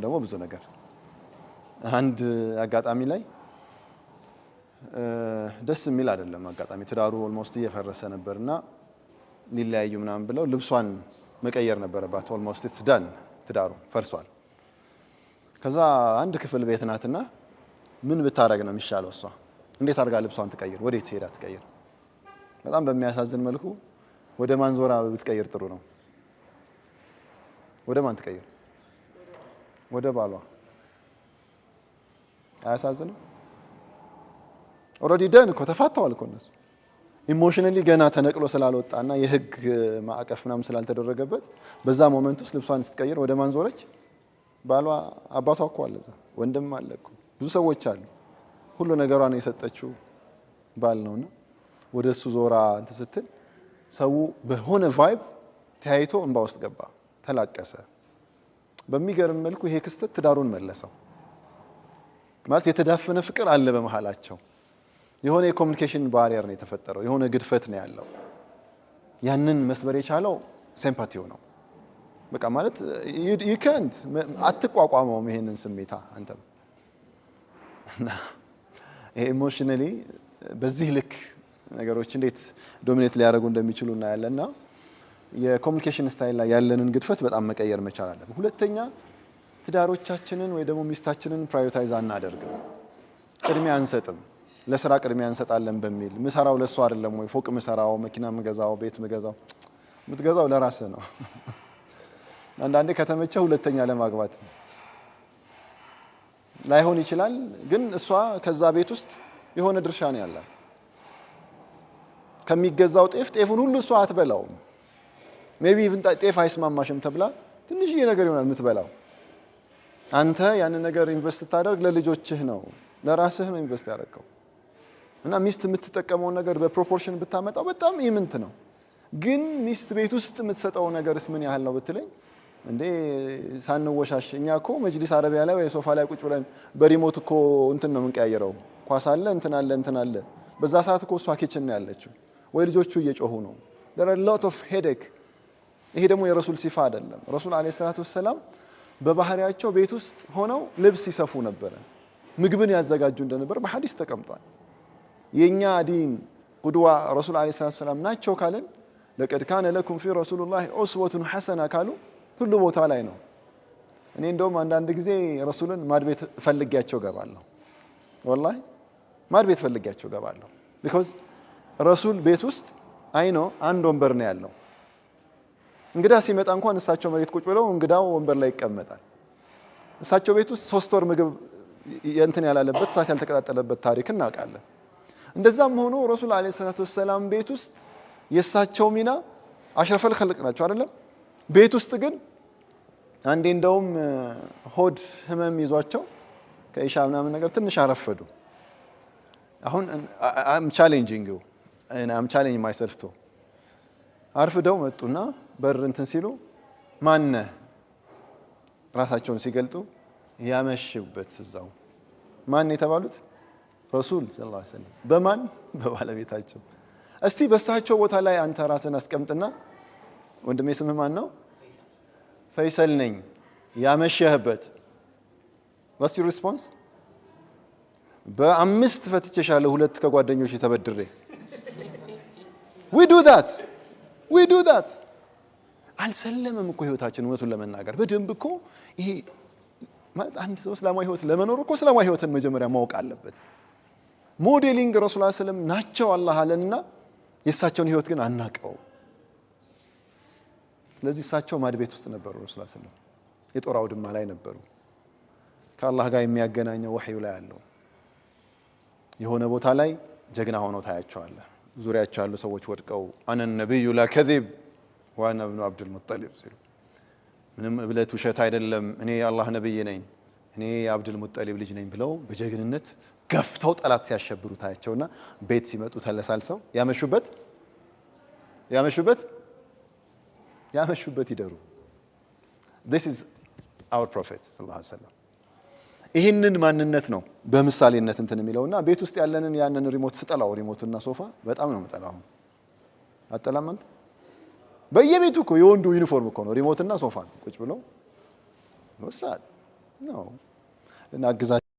ደግሞ ብዙ ነገር። አንድ አጋጣሚ ላይ፣ ደስ የሚል አይደለም አጋጣሚ፣ ትዳሩ almost እየፈረሰ ነበርና ሊለያዩ ምናምን ብለው ልብሷን መቀየር ነበረባት። Almost it's done፣ ትዳሩ ፈርሷል። ከዛ አንድ ክፍል ቤት ናትና ምን ብታረግ ነው የሚሻለው? እሷ እንዴት አድርጋ ልብሷን ትቀይር? ወዴት ሄዳ ትቀይር? በጣም በሚያሳዝን መልኩ ወደ ማን ዞራ ብትቀይር ጥሩ ነው? ወደ ማን ትቀይር? ወደ ባሏ። አያሳዝንም? Already done እኮ፣ ተፋተዋል እኮ እነሱ። Emotionally ገና ተነቅሎ ስላልወጣና የህግ ማዕቀፍ ምናምን ስላልተደረገበት በዛ moment ውስጥ ልብሷን ስትቀይር ወደ ማን ዞረች? ባሏ። አባቷ እኮ አለ እዛ፣ ወንድም አለ እኮ፣ ብዙ ሰዎች አሉ። ሁሉ ነገሯን የሰጠችው ባል ነውና ወደ እሱ ዞራ እንትን ስትል ሰው በሆነ vibe ተያይቶ እንባ ውስጥ ገባ፣ ተላቀሰ። በሚገርም መልኩ ይሄ ክስተት ትዳሩን መለሰው። ማለት የተዳፈነ ፍቅር አለ በመሃላቸው። የሆነ የ communication barrier ነው የተፈጠረው፣ የሆነ ግድፈት ነው ያለው። ያንን መስበር የቻለው sympathy ው ነው። በቃ ማለት ዩከንት፣ አትቋቋመውም ይሄንን ስሜታ አንተም። እና ይሄ emotionally በዚህ ልክ ነገሮች እንዴት dominate ሊያደርጉ እንደሚችሉ እናያለን። እና የ communication style ላይ ያለንን ግድፈት በጣም መቀየር መቻል አለብን። ሁለተኛ ትዳሮቻችንን ወይ ደግሞ ሚስታችንን prioritize አናደርግም፣ ቅድሚያ አንሰጥም። ለስራ ቅድሚያ እንሰጣለን በሚል ምሰራው ለእሱ አይደለም ወይ፣ ፎቅ ምሰራው፣ መኪና ምገዛው፣ ቤት ምገዛው፣ የምትገዛው ለራስህ ነው። አንዳንዴ ከተመቸ ሁለተኛ ለማግባት ላይሆን ይችላል። ግን እሷ ከዛ ቤት ውስጥ የሆነ ድርሻ ነው ያላት። ከሚገዛው ጤፍ ጤፉን ሁሉ እሷ አትበላውም። Maybe even ጤፍ አይስማማሽም ተብላ ትንሽዬ ነገር ይሆናል የምትበላው። አንተ ያንን ነገር invest ስታደርግ ለልጆችህ ነው፣ ለራስህ ነው invest ያደረግከው። እና ሚስት የምትጠቀመውን ነገር በ proportion ብታመጣው በጣም ኢምንት ነው። ግን ሚስት ቤት ውስጥ የምትሰጠው ነገርስ ምን ያህል ነው ብትለኝ፣ እንዴ ሳንወሻሽ እኛ እኮ መጅሊስ አረቢያ ላይ ወይ ሶፋ ላይ ቁጭ ብለን በ remote እኮ እንትን ነው የምንቀያየረው። ኳስ አለ፣ እንትን አለ፣ እንትን አለ። በዛ ሰዓት እኮ እሷ kitchen ነው ያለችው ወይ ልጆቹ እየጮሁ ነው። There are a lot of headache። ይሄ ደግሞ የረሱል ሲፋ አይደለም። ረሱል ዓለይሂ ሰላቱ ወሰላም በባህሪያቸው ቤት ውስጥ ሆነው ልብስ ይሰፉ ነበረ፣ ምግብን ያዘጋጁ እንደነበር በሐዲስ ተቀምጧል። የኛ ዲን ቁድዋ ረሱል ዓለይሂ ሰላቱ ወሰላም ናቸው ካልን፣ لقد كان لكم في رسول الله أسوة حسنة ካሉ ሁሉ ቦታ ላይ ነው። እኔ እንደውም አንዳንድ ጊዜ ረሱልን ማድቤት ፈልጌያቸው ገባለሁ። ወላሂ ማድቤት ፈልጌያቸው ገባለሁ። Because ረሱል ቤት ውስጥ I know አንድ ወንበር ነው ያለው። እንግዳ ሲመጣ እንኳን እሳቸው መሬት ቁጭ ብለው እንግዳው ወንበር ላይ ይቀመጣል። እሳቸው ቤት ውስጥ 3 ወር ምግብ የእንትን ያላለበት፣ እሳት ያልተቀጣጠለበት ታሪክ እናውቃለን። እንደዛም ሆኖ ረሱል ዓለይሂ ሰላቱ ወሰላም ቤት ውስጥ የእሳቸው ሚና أشرف الخلق ናቸው አይደለም። ቤት ውስጥ ግን አንዴ እንደውም ሆድ ህመም ይዟቸው ከኢሻ ምናምን ነገር ትንሽ አረፈዱ። አሁን I'm challenging you, I'm challenge myself too። አርፍደው መጡና በር እንትን ሲሉ ማነህ? ራሳቸውን ሲገልጡ ያመሽበት እዛው ማን የተባሉት? ረሱል ሰለላሁ ዐለይሂ ወሰለም። በማን? በባለቤታቸው። እስቲ በእሳቸው ቦታ ላይ አንተ ራስህን አስቀምጥና፣ ወንድሜ ስምህ ማን ነው? ፈይሰል ነኝ። ያመሸህበት፣ what's your response? በአምስት ፈትቼሻለሁ፣ ሁለት ከጓደኞች ተበድሬ። We do that, we do that። አልሰለመም እኮ ህይወታችን። እውነቱን ለመናገር በደንብ እኮ ይሄ ማለት አንድ ሰው እስላማዊ ህይወት ለመኖር እኮ እስላማዊ ህይወትን መጀመሪያ ማወቅ አለበት። Modeling ረሱል ስለም ናቸው አላህ አለንና የእሳቸውን ህይወት ግን አናቀውም። ስለዚህ እሳቸው ማድቤት ውስጥ ነበሩ። ረሱል ስለም የጦር አውድማ ላይ ነበሩ። ከአላህ ጋር የሚያገናኘው ወሕዩ ላይ አለው። የሆነ ቦታ ላይ ጀግና ሆነው ታያቸዋለህ። ዙሪያቸው ያሉ ሰዎች ወድቀው أنا النبي لا كذب وأنا ابن عبد المطلب ሲሉ፣ ምንም እብለት ውሸት አይደለም፣ እኔ የአላህ ነብይ ነኝ፣ እኔ የአብዱል ሙጠሊብ ልጅ ነኝ ብለው በጀግንነት ገፍተው ጠላት ሲያሸብሩ ታያቸውና ቤት ሲመጡ ተለሳልሰው ያመሹበት ያመሹበት ያመሹበት ይደሩ። This is our prophet ሰለላሁ ዐለይሂ ወሰለም። ይህንን ማንነት ነው በምሳሌነት እንትን የሚለውና ቤት ውስጥ ያለንን ያንን remote ስጠላው፣ remote ና ሶፋ በጣም ነው የምጠላው። አሁን አጠላም አንተ? በየቤቱ እኮ የወንዱ ዩኒፎርም እኮ ነው remote ና ሶፋ ነው። ቁጭ ብለው ወስራል። ነው ልናግዛቸው